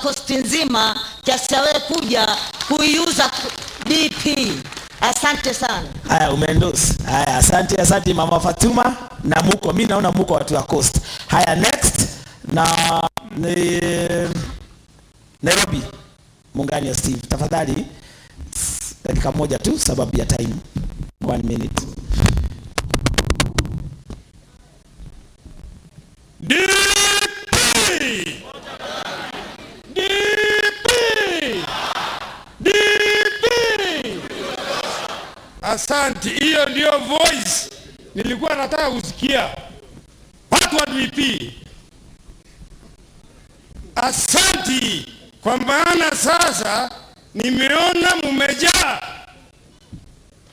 Coast nzima kiasi wewe kuja kuiuza DP. Asante sana. Haya, umeendorse. Haya, asante, asante Mama Fatuma na muko, mimi naona muko watu wa Coast. Haya, next na ni Nairobi. Mungania Steve, tafadhali dakika moja tu sababu ya time. 1 minute. DP! DP! DP! Asante, hiyo ndio voice nilikuwa nataka kusikia. Watu wa DP, asanti, kwa maana sasa nimeona mumejaa.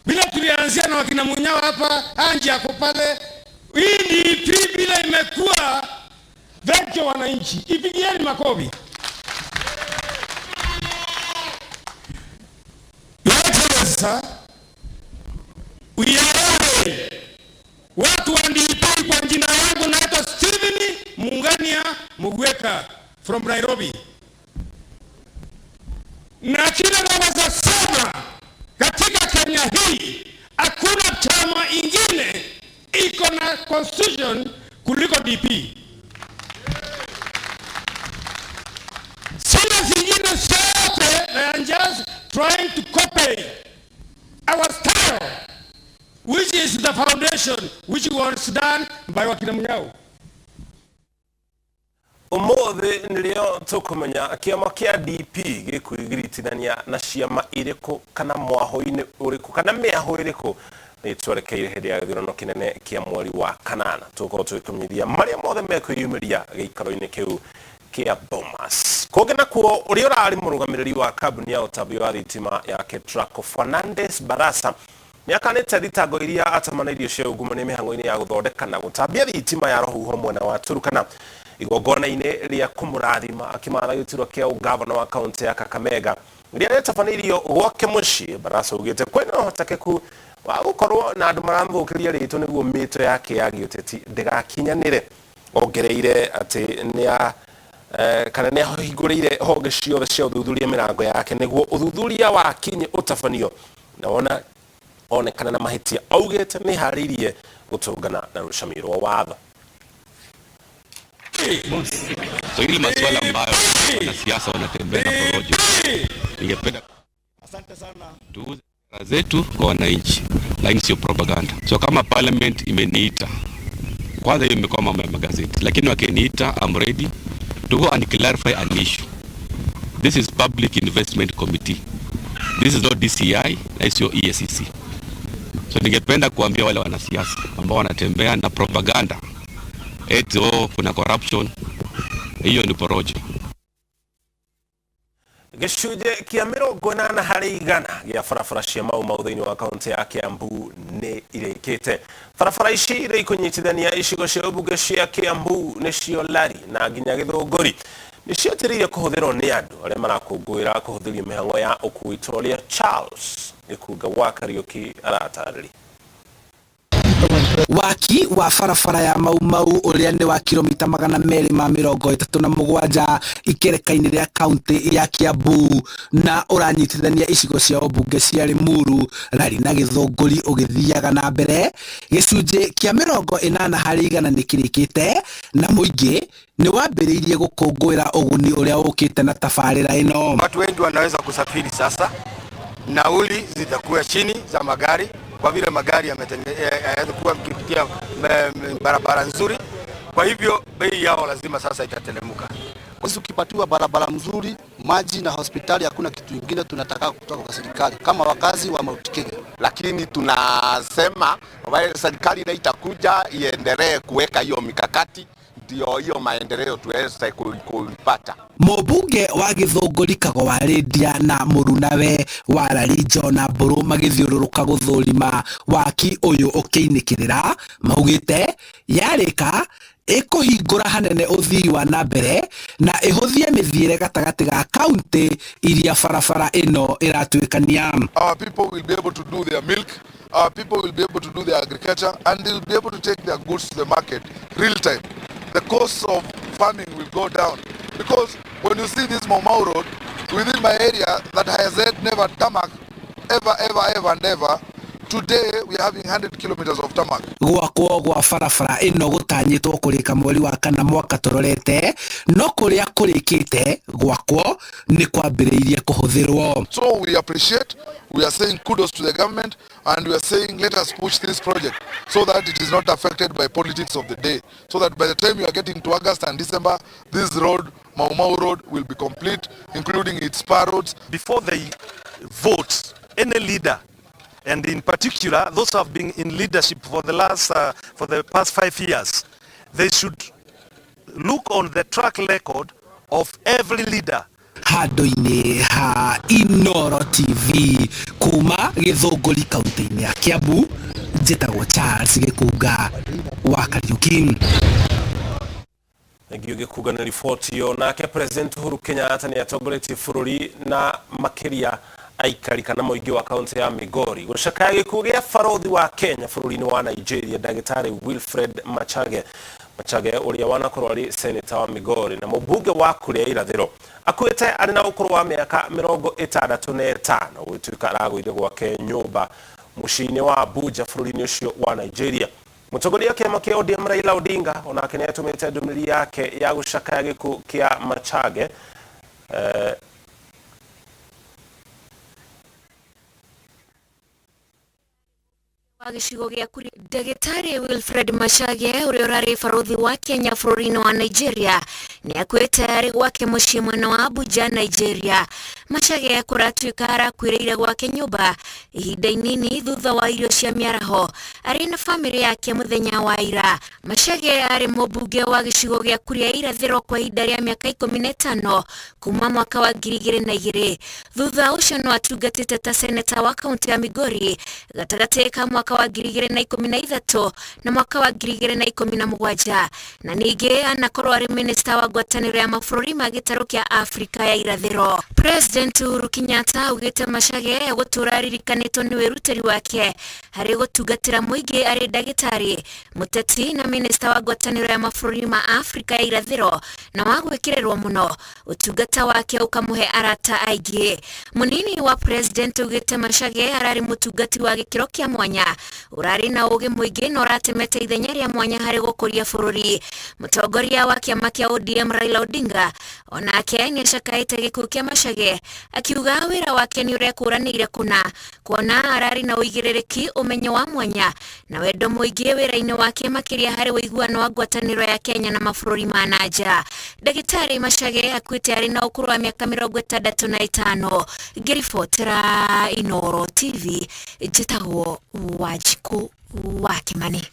Bila tulianzia na wakina Munyao hapa, Anji ako pale. Hii DP bila imekuwa venture, wananchi, ipigieni makofi. Sasa we are ready. Watu wa DP, kwa jina yangu naitwa Stephen Mungania Mugweka from Nairobi. Na kile naweza sema, katika Kenya hii hakuna chama ingine iko na constitution kuliko DP. Zile zingine zote, they are just trying to copy our style, which is the foundation which was done by wakina Munyao. Umuthi nirio tukumenya kiama kia DP gikuigiritithania na ciama iriku kana mwaho-ini uriku kana miaho iriku ni twerekeire hindi ya githurano kinene kia mweri wa kanana. Tugukorwo tugikumenyithia maria mothe mekwiyumiria giikaro-ini kiu kia Bomas. Kungi nakuo, uria urari murugamiriri wa kambuni ya utambi wa thitima ya Ketraco, Fernandes Barasa, nĩakanĩte thitango iria atamanĩirio cia ungumania mĩhang'o-inĩ ya gũthondeka na gũtambia thitima ya rũhuho mwena wa Turkana. Igongona-inĩ rĩa kũmũrathima akĩmatha gĩturwa kĩa ũgavana wa kaunti ya Kakamega rĩrĩa rĩtabanĩirio gwake mũciĩ, Barasa augĩte kwĩna ũhotekeku wa gũkorwo na andũ maramũthũkĩria rĩtwa nĩguo mĩto yake ya gĩũteti ndĩgakinyanĩre. Ongereire atĩ nĩa kana nĩ ahingũrĩire honge ciothe cia ũthuthuria mĩrango yake nĩguo ũthuthuria wa kinyi ũtabanio na wona onekana na mahĩtia, augĩte nĩ harĩirie gũtũngana na rũcami rwa watho. So hili masuala ambayo wanasiasa wanatembea na porojo, ningependa tuuze sera zetu kwa wananchi, lakini sio propaganda. So kama parliament imeniita, kwanza hiyo imekuwa mambo ya magazeti, lakini wakiniita, I'm ready to go and clarify an issue. This is Public Investment Committee. This is not DCI na sio EACC. So ningependa kuambia wale wanasiasa ambao wanatembea na propaganda eti oh, kuna corruption, hiyo ni porojo. Gĩcunjĩ kĩa 80% gĩa barabara cia Mau Mau thĩinĩ wa kaunti ya Kiambu nĩ irĩkĩte. Barabara ici iria ikũnyitithania icigo cia ũmbunge cia Kiambu nĩcio Lari na nginya Gĩthũngũri nĩ ciatĩrĩire kũhũthĩrwo nĩ andũ arĩa marakũngũĩra kũhũthĩrio mĩhang'o ya ũkui ta ũrĩa Charles Gĩkunga wa Kariũki aratarĩria. Waki wa barabara ya Mau Mau ũrĩa nĩ wa kilomita 237 ikereka-inĩ rĩa kaunti ya Kiambu na ũranyitithania icigo cia ũmbunge cia Limuru, Lari na Gĩthũngũri ũgĩthiaga na mbere. Gĩcunjĩ kĩa 80% nĩ kĩrĩkĩte na mũingĩ nĩ wambĩrĩirie gũkũngũĩra ũguni ũrĩa ũkĩte na tabarĩra ĩno. Watu wengi wanaweza kusafiri sasa, nauli zitakuwa chini za magari kwa vile magari yamekuwa kupitia barabara nzuri, kwa hivyo bei yao lazima sasa itateremka. Ukipatiwa barabara mzuri, maji na hospitali, hakuna kitu kingine tunataka kutoka kwa serikali kama wakazi wa Mount Kenya. Lakini tunasema serikali ile itakuja iendelee kuweka hiyo mikakati ndio hiyo maendeleo tuweze kuipata. Mũmbunge wa Gĩthũngũri Kago wa Lydia na mũrunawe wa Lari John Mbũrũ magĩthiũrũrũka gũthũrima waki ũyũ ũkĩinĩkĩrĩra, maugĩte yarĩka ĩkũhingũra hanene ũthii wa na mbere na ĩhũthie mĩthiĩre gatagatĩ ga kaunti iria barabara ĩno ĩratuĩkania. Our people will be able to do their milk, our people will be able to do their agriculture, and they'll be able to take their goods to the market real time. The cost of farming will go down Because when you see this Maumau Road within my area that has had never tarmac ever, ever, ever and ever, today we are having 100 kilometers of tarmac. Gwakwo gwa barabara ĩno gũtanyĩtwo kũrĩka mweri wa kana mwaka tũrorete, no kũrĩa kũrĩkĩte gwakwo nĩ kwambĩrĩirie kũhũthĩrwo. So we appreciate, we are saying kudos to the government, and we are saying let us push this project so that it is not affected by politics of the day. So that by the time you are getting to August and December, this road, Maumau Road, will be complete, including its spur roads. Before they vote any leader, and in particular those who have been in leadership for the last for the past 5 years, they should look on the track record of every leader. Handũ-inĩ ha Inoro TV kuma Gĩthũngũri kaunti-inĩ ya Kiambu, njĩtagwo Charles Gĩkunga wa Kariuki. Thengiũ Gĩkunga nĩ riboti ĩyo. Nake President Uhuru Kenyatta nĩ atongoretie bũrũri na makĩria aikari kana mũingĩ wa kaunti ya Migori gũcakaya gĩkuũ gĩa barothi wa Kenya bũrũri-inĩ wa Nigeria, ndagĩtarĩ Wilfred Machage. Machage ũrĩa wanakorwo arĩ seneta wa Migori na mũmbunge wa Kuria Irathĩro akuĩte arĩ na ũkũrũ wa mĩaka 65, gũtuĩka aragũire gwake nyũmba mũciĩ-inĩ wa Abuja bũrũri-inĩ ũcio wa Nigeria. Mũtongoria wa kĩama kĩa ODM Raila Odinga onake nĩ atũmĩte ndũmĩrĩri yake ya gũcakaya gĩkuũ kĩa Machage. Wa gĩcigo gĩa Kuria Ndagĩtarĩ Wilfred Machage ũrĩa ũrarĩ barothi wa Kenya bũrũri-inĩ wa Nigeria nĩ akuĩte arĩ gwake mũciĩ mwena wa Abuja, Nigeria. Machage kũratuĩka arakuĩrĩire gwake nyũmba ihinda inini thutha wa irio cia mĩaraho arĩ na bamĩrĩ yake mũthenya wa ira. Machage arĩ mũmbunge wa gĩcigo gĩa Kuria Irathĩro kwa ihinda rĩa mĩaka 15 kuma mwaka wa 2002. Thutha ũcio no atungatĩte ta seneta wa kaunti ya Migori gatagatĩ ka mwaka wa 2013 na mwaka wa 2017, na ningĩ anakorwo arĩ minista wa ngwatanĩro ya mabũrũri ma gĩtarũ kĩa Afrika ya Irathĩro. President Uhuru Kenyatta augĩte Machage egũtũra aririkanĩtwo nĩ wĩrutĩri wake harĩ gũtungatĩra mũingĩ arĩ ndagĩtarĩ, mũteti na minista wa ngwatanĩro ya mabũrũri ma Afrika ya Irathĩro, na wa gwĩkĩrĩrwo mũno ũtungata wake ũkamũhe arata aingĩ. Mũnini wa president augĩte Machage ararĩ mũtungati wa gĩkĩro kĩa mwanya ũrarĩ na ũgĩ mũingĩ na ũratemete ithenya rĩa mwanya harĩ gũkũria bũrũri. Mũtongoria wa kĩama kĩa ODM Raila Odinga onake nĩacakaĩte gĩkuũ kĩa Machage akiuga wĩra wake nĩ ũrekũranĩire kũna, kuona ararĩ na ũigĩrĩrĩki, ũmenyo wa mwanya na wendo mũingĩ wĩra-inĩ wake, makĩria harĩ ũiguano wa ngwatanĩro ya Kenya na mabũrũri ma na nja. Ndagĩtarĩ Machage akuĩte arĩ na ũkũrũ wa mĩaka 65. Ngĩribotera Inoro TV njĩtagwo Wanjikũ wa Kimani.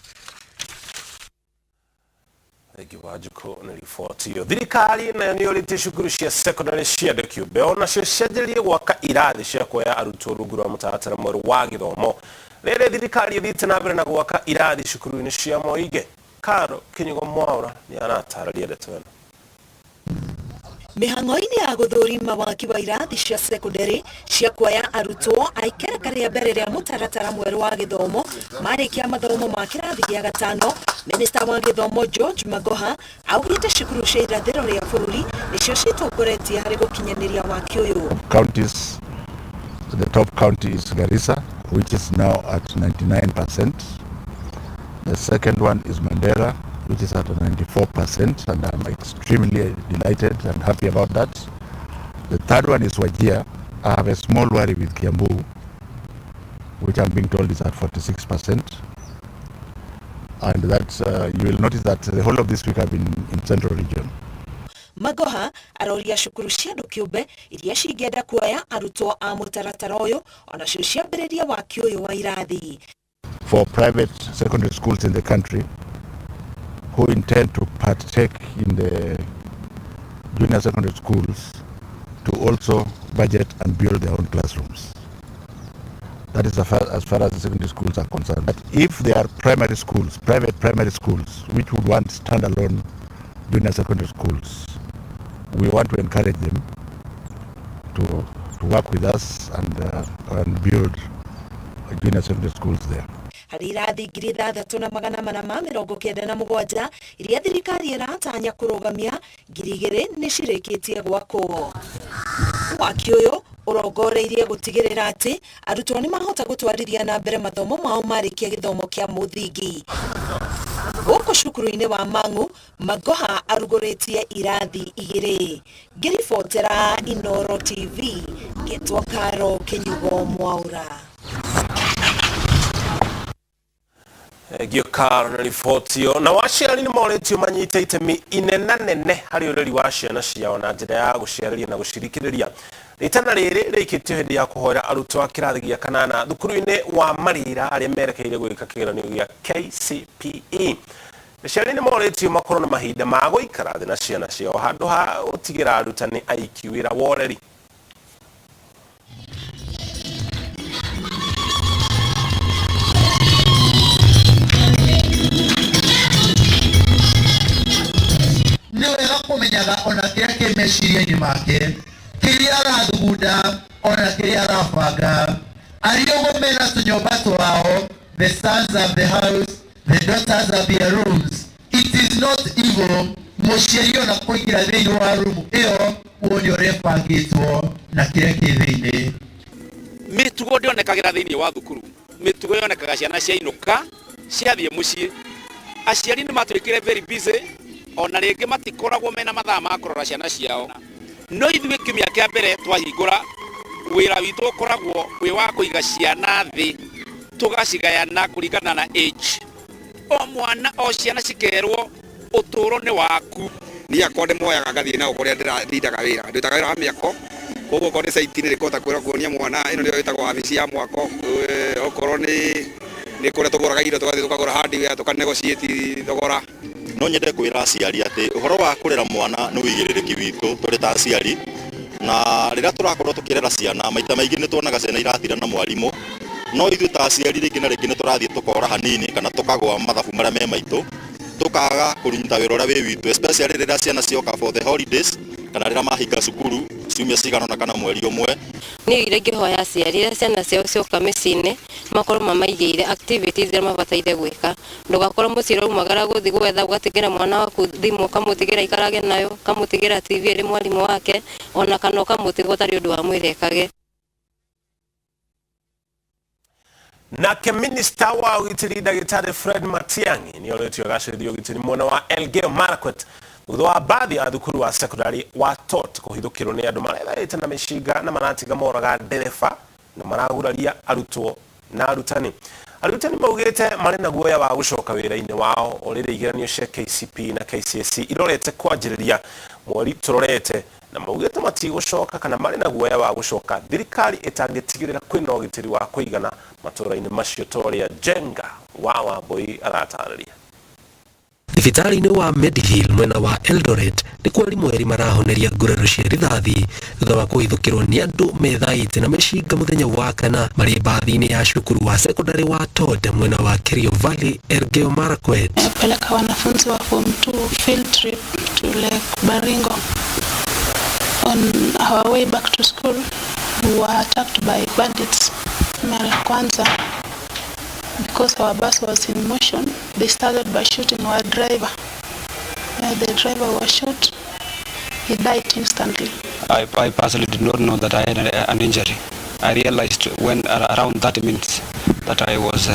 Thengiũ Wanjikũ nĩ riboti ĩyo. Thirikari nayo nĩ yũrĩtie cukuru cia secondary cia andũ kĩũmbe onacio cianjĩrĩrie gwaka irathi cia kuoya arutwo rungu rwa mũtaratara mwerũ wa gĩthomo. Rĩrĩ thirikari ĩthiĩte na mbere na gwaka irathi cukuru-inĩ cia mũingĩ. Karo Kinyugo Mwaura nĩ aratarĩria ndeto ĩno. Mĩhang'o-inĩ ya gũthũrima waki wa irathi cia secondary cia kuoya arutwo a ikereka rĩa mbere rĩa mũtaratara mwerũ wa gĩthomo marĩkia mathomo ma kĩrathi gĩa gatano, minista wa gĩthomo George Magoha augĩte cukuru cia irathĩro rĩa bũrũri nĩcio citongoretie harĩ gũkinyanĩria waki ũyũ. Counties, the top county is Garissa, which is now at 99%. The second one is Mandera, which is at 94%, and I'm extremely delighted and happy about that. The third one is Wajir. I have a small worry with Kiambu, which I'm being told is at 46%. And that you will notice that the whole of this week I've been in Central Region. Magoha aroria cukuru cia andũ kĩũmbe iria cingĩenda kuoya arutwo a mũtaratara ũyũ onacio ciambĩrĩrie waki ũyũ wa irathi. For private secondary schools in the country who intend to partake in the junior secondary schools to also budget and build their own classrooms. That is as far as the secondary schools are concerned. But if there are primary schools, private primary schools, which would want standalone junior secondary schools, we want to encourage them to work with us and build junior secondary schools there. Harĩ irathi 6497 iria thirikari ĩratanya kũrũgamia, 2000 nĩ cirĩkĩtie gwakwo. Waki ũyũ ũrongoreirie gũtigĩrĩra atĩ arutwo nĩ mahota gũtwarithia na mbere mathomo mao marĩkia gĩthomo kĩa mũthingi. Gũkũ cukuru-inĩ wa Mang'u, Magoha arugũrĩtie irathi 2. Ngĩribotera Inooro TV, ngetwo Karo Kinyugo Mwaura. Gĩokaro na riboti ĩyo. Na waciari nĩ morĩtio manyite itemi inenanene harĩ ũreri wa ciana ciao na njĩra ya gũciarĩria na gũcirikĩrĩria. Rĩtana rĩrĩ rĩikĩtio hĩndĩ ya kũhoera arutwo a kĩrathi gĩa kanana thukuru-inĩ wa Marira arĩa merekeire gwĩka kĩgeranio gĩa KCPE. Aciari nĩ morĩtio makorwo na mahinda ma gũikara thĩ na ciana ciao handũ ha gũtigĩra arutani aiki wĩra wa ũreri. Nĩ wega kũmenyaga ona kĩrĩa kĩ meciria-inĩ make, kĩrĩa arathugunda ona kĩrĩa arabanga. Arĩ ũguo mena tũnyũmba twao, the sons of the house, the daughters of their rooms. It is not evil mũciari ona kũingĩra thĩinĩ wa rumu ĩyo wone ũrĩa ĩbangĩtwo na kĩrĩa kĩ thĩinĩ. Mĩtugo ndĩonekagĩra thĩinĩ wa thukuru, mĩtugo yonekaga ciana ciainũka ciathiĩ mũciĩ. Aciari nĩ matuĩkire very busy, ona rĩngĩ matikoragwo mena mathaa ma kũrora ciana ciao. No ithuĩ kiumia kĩa mbere twahingũra, wĩra witũ ũkoragwo wĩ wa kũiga ciana thĩ, tũgacigayana kũringana na age. O mwana o ciana cikerwo ũtũũro nĩ waku. Niĩ akwa ndĩmoyaga ngathiĩ nao kũrĩa ndĩrarindaga wĩra, ndutaga wĩra wa mĩako, koguo okorwo nĩ site-inĩ nĩkũhota kwĩra kuonia mwana ĩno nĩyo ĩtagwo wabici ya mwako, okorwo nĩ kũrĩa tũgũraga indo tũgathiĩ tũkagũra hardware tũka negotiate thogora. No nyende kwĩra aciari atĩ ũhoro wa kũrera mwana nĩ ũigĩrĩrĩki witũ tũrĩ ta aciari, na rĩrĩa tũrakorwo tũkĩrera ciana maita maingĩ nĩ tuonaga ciana iratira na mwarimũ, no ithuĩ ta aciari rĩngĩ na rĩngĩ nĩ tũrathiĩ tũkora hanini kana tũkagwa mathabu marĩa me maitũ, tũkaga kũruta wĩra ũrĩa wĩ witũ, especially rĩrĩa ciana cioka for the holidays kana rĩrĩa mahinga cukuru ciumia cigana ũna kana mweri ũmwe. Niĩ iria ingĩhoya aciari rĩrĩa ciana ciao cioka mĩciĩ-inĩ makorwo mamaigĩire activities iria mabataire gwĩka. Ndũgakorwo mũciĩ ũraumagara gũthiĩ gwetha ũgatigĩra mwana waku thimũ ũkamũtigĩra aikarage nayo, ũkamũtigĩra TV ĩrĩ mwarimũ wake, ona kana ũkamũtiga ũtarĩ ũndũ wamwĩra ekage. Nake minista wa ũgitĩri ndagĩtarĩ Fred Matiang'i nĩ orĩtio agacĩrithia ũgitĩri mwena wa Elgeyo Marakwet thutha wa bathi ya thukuru wa secondary wa Tot kũhithũkĩrwo nĩ andũ maretharĩte na mĩcinga na maratiga moraga ndereba na maraguraria arutwo na arutani. Arutani maugĩte marĩ na guoya wa gũcoka wĩra-inĩ wao o rĩrĩa igeranio cia KCPE na KCSE irorete kwanjĩrĩria mweri tũrorete, na maugĩte matigũcoka kana marĩ na guoya wa gũcoka thirikari ĩtangĩtigĩrĩra kwĩna ũgitĩri wa kũigana matũũra-inĩ macio ta ũrĩa Jenga wa Wambui aratarĩria. Thibitarĩ-inĩ wa Medihill mwena wa Eldoret nĩ kwa arimũ erĩ marahoneria nguraro cia rithathi thutha wa kũhithũkĩrwo nĩ andũ methaĩte na mĩcinga mũthenya wa kana marĩ mbathi-inĩ ya cukuru wa secondary wa Tot mwena wa Kerio Valley, Elgeyo Marakwet. Peleka wanafunzi wa form 2 field trip to Lake Baringo. On our way back to school, we were attacked by bandits. Mara ya kwanza, because our bus was in motion, they started by shooting our driver. The driver was shot. He died instantly. I personally did not know that I had an injury. I realized when around 30 minutes that I was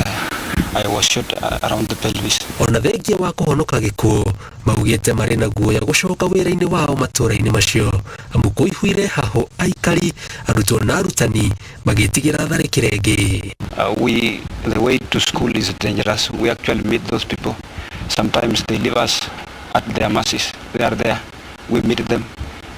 shot around the pelvis. Ona thengia wa kũhonoka gĩkuũ, maugĩte marĩ na guoya gũcoka wĩra-inĩ wao matũũra-inĩ macio, amu kũihũire hahũ aikari, arutwo na arutani magĩtigĩra tharĩkĩra ĩngĩ. The way to school is dangerous. We actually meet those people. Sometimes they leave us at their mercies. They are there. We meet them.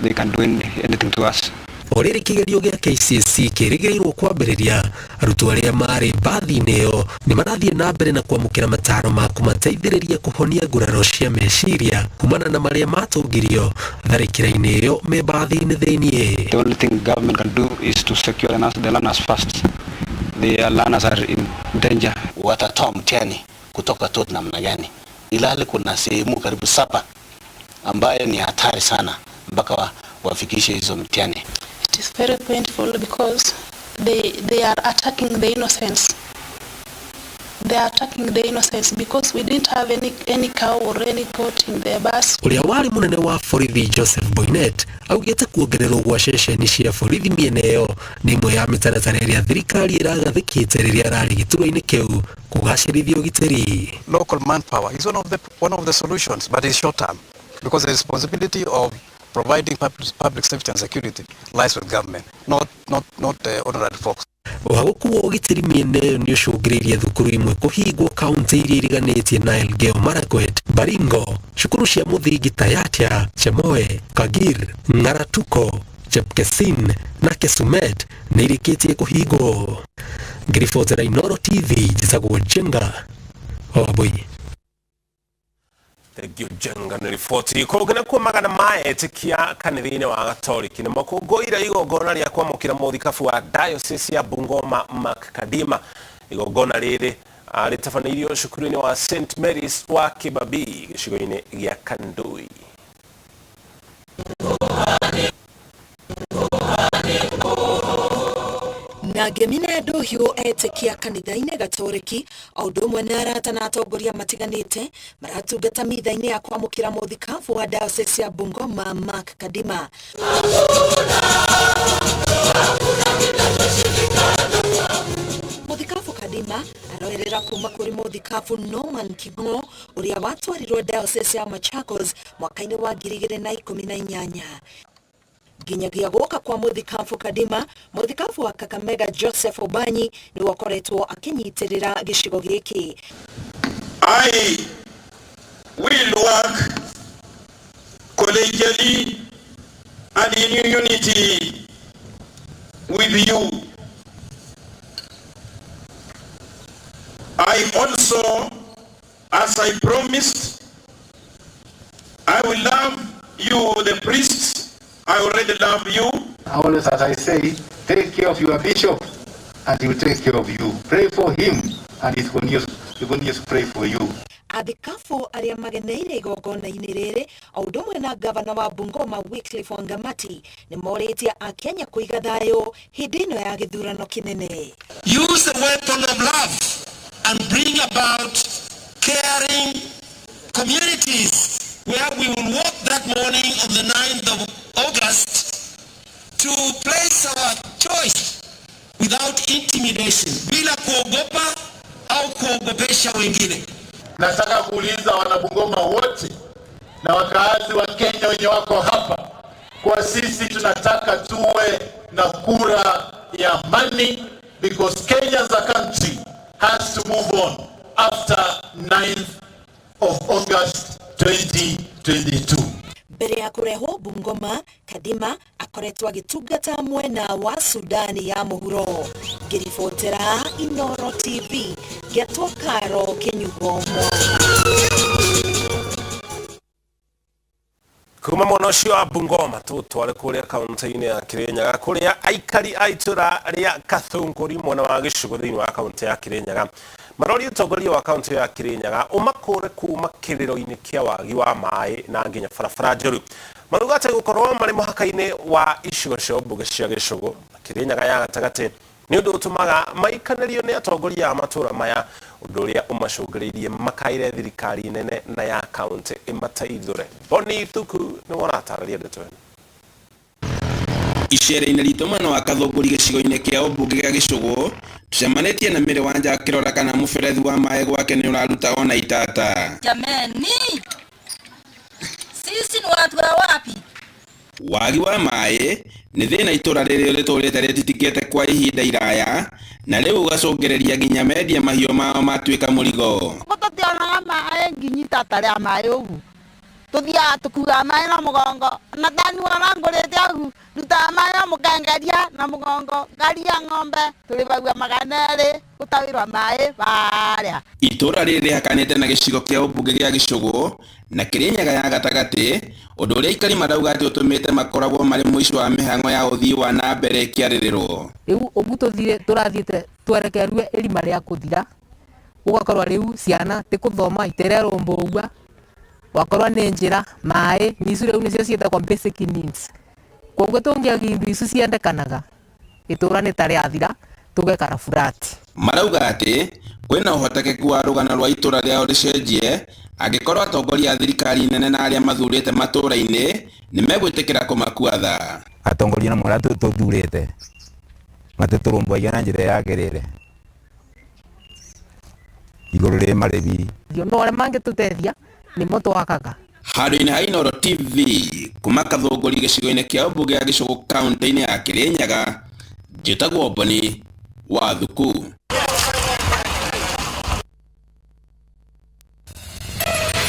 They can do anything to us. O rĩrĩ kĩgerio gĩa KCSE kĩrĩgĩrĩirwo kwambĩrĩria, arutwo arĩa marĩ mbathi-inĩ ĩyo nĩ marathiĩ na mbere na kwamũkĩra mataro ma kũmateithĩrĩria kũhonia nguraro cia meciria kumana na marĩa matũngirio tharĩkĩra-inĩ ĩyo me mbathi-inĩ thĩiniĩ. The only thing government can do is to secure the learners first. The learners are in danger. Watatoa mtihani kutoka Tot namna gani? Ilhali kuna sehemu karibu 7 ambayo ni hatari sana mpaka wafikishe hizo mtihani. It is very painful because they are attacking the innocents. They are attacking the innocents because we didn't have any cow or any goat in the bus. Ũrĩa warĩ mũnene wa borithi Joseph Boinnet augĩte kuongererwo gwa ceceni cia borithi mĩena ĩyo nĩ ĩmwe ya mĩtaratara ĩrĩa thirikari ĩragathĩkĩte rĩrĩa ararĩ gĩturwa-inĩ kĩu kũgacĩrithia ũgitĩri. Local manpower is one of the solutions, but it's short term because the responsibility of providing public safety and security lies with government, not ordinary folks. Ũhagũku wa ũgitĩri mĩena ĩyo nĩ ũcũngĩrĩirie thukuru imwe kũhingwo kaunti iria iriganĩtie na Elgeyo Marakwet, Baringo, cukuru cia mũthingi ta Yatia, Chemoe, Kagir, Ng'aratuko, Chepkesin na Kesumet nĩ irĩkĩtie kũhingwo. Ngĩribotera Inooro TV, njĩtagwo Njenga Wambui. Thank you, Jenga, nĩ riboti. Kũngĩ nakuo, magana ma etĩkia kanitha-inĩ wa Gatoriki nĩ makũngũĩire igongona rĩa kwamũkĩra mũthikabu wa Diocese ya Bungoma Mark Kadima. Igongona rĩrĩ rĩtabanĩirio cukuru-inĩ wa St Mary's wa Kibabii gĩcigo-inĩ gĩa Kandui. Na ngemi na ndũhiũ, etĩkia kanitha-inĩ Gatoreki o ũndũ ũmwe na arata na atongoria matiganĩte maratungata mitha-inĩ ya kwamũkĩra mũthikabu wa Diocese ya Bungoma Mark Kadima. Mũthikabu Kadima aroerera kuma kũrĩ mũthikabu Norman King'o ũrĩa watwarirwo Diocese ya Machakos mwaka-inĩ wa 2018. Nginyagia gũka kwa mũthikabu Kadima, mũthikabu wa Kakamega Joseph Obanyi nĩwe ũkoretwo akĩnyitĩrĩra gĩcigo gĩkĩ. I will work collegially and in unity with you. I also, as I promised, I will love you, the priests. I already love you. Always, as I say, take care of your bishop and he will take care of you. Pray for him and he continues to pray for you. Athikabu arĩa mageneire igongona-inĩ rĩrĩ o ũndũ ũmwe na gavana wa Bungoma Wycliffe Wangamati nĩ morĩtie akenya kũiga thayũ hĩndĩ ĩno ya gĩthurano kĩnene. Use the weapon of love and bring about caring communities where we will walk that morning of the 9th of August to place our choice without intimidation, bila kuogopa au kuogopesha wengine. Nataka kuuliza wanabungoma wote na wakaazi wa Kenya wenye wako hapa, kwa sisi tunataka tuwe na kura ya amani because Kenya as a country has to move on after 9th of August 2022. Mbere ya kũrehwo Bungoma, Kadima akoretwo agĩtungata mwena wa Sudani ya mũhuro. Ngĩribotera Inooro TV, ngĩatwo Karo Kĩnyugo. Kuma mwena ũcio wa Bungoma tũtware kũrĩa kaunti-inĩ ya Kirinyaga, kũrĩa aikari a itũra rĩa Kathunguri mwena wa Gĩcũgũ thĩinĩ wa kaunti ya Kirinyaga maroria ũtongoria wa kaunti ya Kirinyaga ũmakũre kuma kĩrĩro-inĩ kĩa wagi wa maĩ na nginya barabara njũru. Marauga atĩ gũkorwo marĩ mũhaka-inĩ wa icigo cia ũmbunge cia Gĩcũgũ na Kirinyaga ya gatagatĩ nĩ ũndũ ũtũmaga maikanĩrio nĩ atongoria a matũra maya, ũndũ ũrĩa ũmacũngĩrĩirie makaire thirikari nene na ya kaunti ĩmateithũre. Boni Thuku nĩwe ũratarĩria ndeto ĩno. Icera-inĩ ritũ mwena wa Kathũngũri gĩcigo-inĩ kĩa ũmbunge gĩa Gĩcũgũ, tũcemanĩtie na Mary Wanja akĩrora kana mũberethi wa maĩ gwake nĩ ũraruta ona itata. Jameni, sisi ni watu wa wapi? Wagi wa maĩ nĩ thĩna itũra rĩrĩ rĩtũrĩte rĩtitikĩte kwa ihinda iraya na rĩu ũgacũngĩrĩria nginya mendie mahiũ mao matuĩka mũrigo. Tũtionaga maĩ nginyi itata rĩa maĩ ũguo, tũthiaga tũkuaga maĩ na mũgongo, na tani wona ngũrĩte ũguo, ndutaga maĩ na mũkengeria na mũgongo, ngaria ng'ombe tũrĩbagua 200 gũtawĩrwa maĩ barĩa. Itũra rĩrĩ rĩhakanĩte na gĩcigo kĩa ũmbunge gĩa Gĩcũgũ na Kĩrĩnyaga ya gatagatĩ, ũndũ ũrĩa aikari marauga atĩ ũtũmĩte makoragwo marĩ mũico wa mĩhang'o ya ũthii wa na mbere ĩkĩarĩrĩrwo. Rĩu ũguo tũthire tũrathiĩte twerekerue irima rĩa kũthira, ũgakorwo rĩu ciana ti kũthoma itirerũmbũua, wakorwo nĩ njĩra maĩ nicu rĩu nĩcio ciĩtagwo basic needs. Koguo tũngĩaga indo icu ciendekanaga, itũra nĩ ta rĩathira, tũgekara furati. Marauga atĩ Kwĩna ũhotekeku wa rũgano rwa itũra rĩao rĩcenjie angĩkorwo atongoria a thirikari nene na arĩa mathurĩte matũra-inĩ nĩmegwĩtĩkĩra kũmakua tha. Atongoria na mũrĩa tũthurĩte matitũrũmbũyagia na njĩra yagĩrĩire igũrũ rĩ marĩbi. No arĩa mangĩtũteithia nĩmo twakaga. Handũ-inĩ ha Inooro TV kuma Kathũngũri gĩcigo-inĩ kĩa ũmbunge ya Gĩcũgũ kaũntĩ-inĩ ya Kĩrĩnyaga, njĩtagwo Boni wa Thuku.